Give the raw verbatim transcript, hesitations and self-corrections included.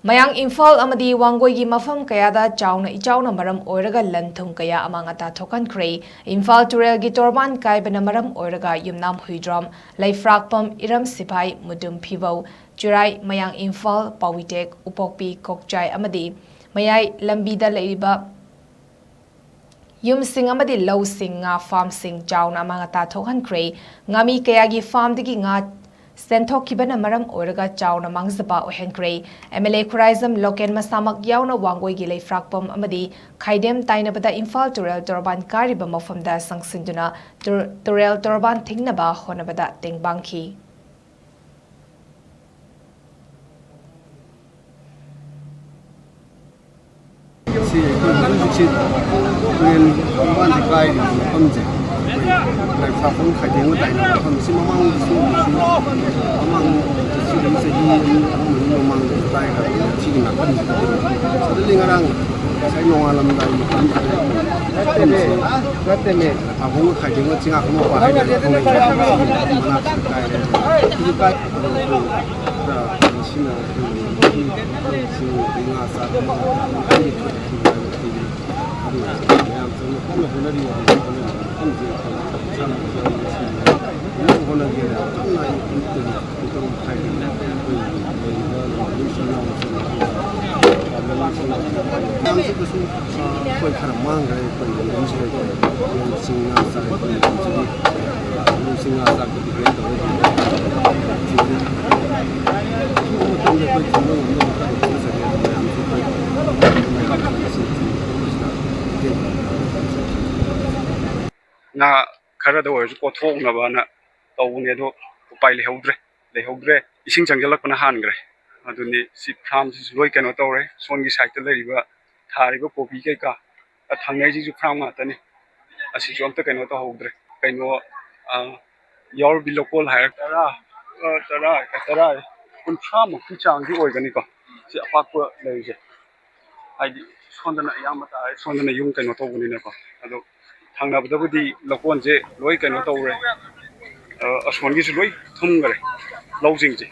ꯃꯌꯥꯡ ꯏꯝꯐꯥꯜ ꯑꯃꯗꯤ ꯋꯥꯡꯒꯣꯏꯒꯤ ꯃꯐꯝ ꯀꯌꯥꯗ ꯆꯥꯎꯅ ꯏꯆꯥꯎꯅ ꯃꯔꯝ ꯑꯣꯏꯔꯒ ꯂꯟ ꯊꯨꯝ ꯀꯌꯥ ꯑꯃꯥꯡ ꯑꯇꯥ ꯊꯣꯛꯍꯟꯈ꯭ꯔꯦ꯫ ꯏꯝꯐꯥꯜ ꯇꯨꯔꯦꯜꯒꯤ ꯇꯣꯔꯕꯥꯟ ꯀꯥꯏꯕꯅ ꯃꯔꯝ ꯑꯣꯏꯔꯒ ꯌꯨꯝꯅꯥꯝ ꯍꯨꯏꯗ꯭ꯔꯣꯝ, ꯂꯩꯐ꯭ꯔꯥꯛꯄꯝ, ꯏꯔꯝ ꯁꯤꯐꯥꯏ, ꯃꯨꯗꯨꯝ ꯐꯤꯕꯧ, ꯆꯨꯔꯥꯏ, ꯃꯌꯥꯡ ꯏꯝꯐꯥꯜ, ꯄꯥꯎꯋꯤꯇꯦꯛ, ꯎꯄꯣꯛꯄꯤ, ꯀꯣꯛꯆꯥꯏ ꯑꯃꯗꯤ ꯃꯌꯥꯏ ꯂꯝꯕꯤꯗ ꯂꯩꯔꯤꯕ ꯌꯨꯝꯁꯤꯡ ꯑꯃꯗꯤ ꯂꯧꯁꯤꯡ, ꯉꯥ ꯐꯥꯝꯁꯤꯡ ꯆꯥꯎꯅ ꯑꯃꯥꯡ ꯑꯇꯥ ꯊꯣꯛꯍꯟꯈ꯭ꯔꯦ꯫ ꯉꯥꯃꯤ ꯀꯌꯥꯒꯤ ꯐꯥꯝꯗꯒꯤ ꯉꯥ ꯁꯦꯟꯊꯣꯛꯈꯤꯕꯅ ꯃꯔꯝ ꯑꯣꯏꯔꯒ ꯆꯥꯎꯅ ꯃꯥꯡꯖꯕ ꯑꯣꯏꯍꯟꯈ꯭ꯔꯦ꯫ M L A Khuraijam local ꯃꯁꯥꯃꯛ ꯌꯥꯎꯅ ꯋꯥꯡꯒꯣꯏꯒꯤ ꯂꯩꯐ꯭ꯔꯥꯛꯄꯝ ꯑꯃꯗꯤ ꯈꯥꯏꯗꯦꯝ ꯇꯥꯏꯅꯕꯗ ꯏꯝꯐꯥꯜ ꯇꯨꯔꯦꯜ ꯇꯣꯔꯕꯥꯟ ꯀꯥꯏꯔꯤꯕ ꯃꯐꯝꯗ ꯆꯪꯁꯤꯟꯗꯨꯅ ꯇꯨꯔ-, ꯇꯨꯔꯦꯜ ꯇꯣꯔꯕꯥꯟ ꯊꯤꯡꯅꯕ ꯍꯣꯠꯅꯕꯗ ꯇꯦꯡꯕꯥꯡꯈꯤ꯫ ꯁꯤ ꯑꯩꯈꯣꯏ ꯍꯧꯖꯤꯛ ꯍꯧꯖꯤꯛꯁꯤ ꯇꯨꯔꯦꯜ ꯃꯄꯥꯟꯁꯤ ꯀꯥꯏꯔꯤꯕ ꯃꯐꯝꯁꯦ, ꯑꯩꯈꯣꯏ ꯂꯥꯏꯐꯥꯛꯐꯝ ꯈꯥꯏꯗꯦꯡꯒ ꯇꯥꯏꯅꯕ ꯃꯐꯝ, ꯁꯤ ꯃꯃꯥꯡꯗꯁꯨ ꯑꯃꯨꯛꯁꯨ, ꯃꯃꯥꯡ ꯆꯍꯤ ꯑꯅꯤ ꯑꯍꯨꯝ ꯑꯅꯤ ꯃꯃꯥꯡꯗꯁꯨ ꯀꯥꯏꯈ꯭ꯔꯕꯅꯤ꯫ ꯁꯤꯒꯤ ꯅꯥꯀꯟꯁꯤꯗ ꯁꯤꯗꯗꯤ ꯉꯔꯥꯡ ꯉꯁꯥꯏ ꯅꯣꯡꯉꯥꯜꯂꯝꯗꯥꯏ ꯃꯇꯝꯁꯤꯗ ꯅꯠꯇꯦꯅꯦ, ꯅꯠꯇꯦꯅꯦ꯫ ꯂꯥꯏꯐꯥꯛꯐꯝꯒ ꯈꯥꯏꯗꯦꯡꯒ ꯆꯤꯡꯉꯥꯛ ꯑꯃ ꯄꯥꯏꯔꯒ ꯃꯅꯥꯛꯁꯤꯗ ꯀꯥꯏꯔꯦ꯫ ꯁꯤꯗꯤ ꯀꯥꯏ-, ꯃꯁꯤꯅ ꯑꯩꯈꯣꯏ ꯉꯥ ꯆꯥꯛ ꯑꯃ ꯍꯣꯠꯅꯔꯤ꯫ ꯍꯣꯠꯅꯒꯦꯅ ꯌꯥꯝ ꯀꯟꯅ ꯑꯩ ꯑꯌꯨꯛꯇꯒꯤ ꯄꯨꯡ ꯇꯔꯨꯛ ꯃꯈꯥꯏꯗꯒꯤ ꯑꯩꯈꯣꯏ ꯂꯩꯔꯤꯕ ꯂꯝꯗꯝ ꯏꯆꯤꯜ ꯏꯅꯥꯎꯁꯤꯡ ꯃꯌꯥꯝꯁꯨ ꯀꯩꯁꯨ, ꯑ, ꯑꯩꯈꯣꯏ ꯈꯔ ꯃꯥꯡꯈ꯭ꯔꯦ꯫ ꯑꯩꯈꯣꯏ ꯂꯝꯗꯝꯁꯤꯗ ꯑꯩꯈꯣꯏ ꯆꯤꯡ ꯉꯥ ꯆꯥꯛ ꯑꯩꯈꯣꯏ ꯂꯝꯗꯝꯁꯤꯒꯤ ꯆꯤꯡ ꯉꯥ ꯆꯥꯛꯇ depend ꯇꯧꯔꯒ ꯊꯤꯡꯉꯤ꯫ ꯑꯊꯨꯕ ꯃꯇꯝꯗ ꯑꯩꯈꯣꯏ ꯊꯤꯡꯕ ꯉꯝꯅꯕ ꯀꯟꯅ ꯍꯣꯠꯅꯖꯔꯤ꯫ ꯑꯗꯨ ꯃꯌꯥꯝꯁꯨ ꯑꯩꯈꯣꯏ ꯃꯌꯥꯝꯁꯤꯡ ꯑꯁꯤ ꯊꯤꯡꯕ ꯈꯣꯠꯄꯁꯤꯗ ꯃꯇꯦꯡ ꯄꯥꯡꯕꯤꯌꯨ꯫ ꯉꯥ ꯈꯔꯗ ꯑꯣꯏꯔꯁꯨ ꯀꯣꯠꯊꯣꯛꯅꯕꯅ ꯇꯧꯕꯅꯦ, ꯑꯗꯣ ꯎꯄꯥꯏ ꯂꯩꯍꯧꯗ꯭ꯔꯦ, ꯂꯩꯍꯧꯗ꯭ꯔꯦ꯫ ꯏꯁꯤꯡ ꯆꯪꯁꯤꯜꯂꯛꯄꯅ ꯍꯥꯟꯈ꯭ꯔꯦ꯫ ꯑꯗꯨꯅꯤ ꯁꯤ ꯐꯥꯔꯝꯁꯤꯁꯨ ꯂꯣꯏ ꯀꯩꯅꯣ ꯇꯧꯔꯦ꯫ ꯁꯣꯝꯒꯤ ꯁꯥꯏꯠꯇ ꯂꯩꯔꯤꯕ, ꯊꯥꯔꯤꯕ ꯀꯣꯕꯤ ꯀꯩꯀꯥ, ꯑ, ꯊꯪꯅꯩꯁꯤꯁꯨ ꯐꯥꯔꯝ ꯉꯥꯛꯇꯅꯤ꯫ ꯑꯁꯤꯁꯨ ꯑꯝꯇ ꯀꯩꯅꯣ ꯇꯧꯍꯧꯗ꯭ꯔꯦ꯫ ꯀꯩꯅꯣ, ꯑ, ꯌꯥꯎꯔꯕꯤ ꯂꯧꯀꯣꯜ ꯍꯥꯏꯔ ꯇꯔꯥ, ꯑ, ꯇꯔꯥ, ꯇꯔꯥ, ꯀꯨꯟꯊ꯭ꯔꯥꯃꯨꯛꯀꯤ ꯆꯥꯡꯗꯤ ꯑꯣꯏꯒꯅꯤꯀꯣ, ꯁꯤ ꯑꯄꯥꯛꯄ ꯂꯩꯔꯤꯁꯦ꯫ ꯍꯥꯏꯗꯤ ꯁꯣꯝꯗꯅ ꯑꯌꯥꯝꯕ ꯇꯥꯔꯦ, ꯁꯣꯝꯗꯅ ꯌꯨꯝ ꯀꯩꯅꯣ ꯇꯧꯕꯅꯤꯅꯀꯣ꯫ ꯑꯗꯣ ꯊꯪꯅꯕꯗꯕꯨꯗꯤ ꯂꯧꯀꯣꯟꯁꯦ ꯂꯣꯏ ꯀꯩꯅꯣ ꯇꯧꯔꯦ, ꯑ, ꯑꯁꯣꯟꯒꯤꯁꯨ ꯂꯣꯏ ꯊꯨꯝꯈ꯭ꯔꯦ ꯂꯧꯁꯤꯡꯁꯦ꯫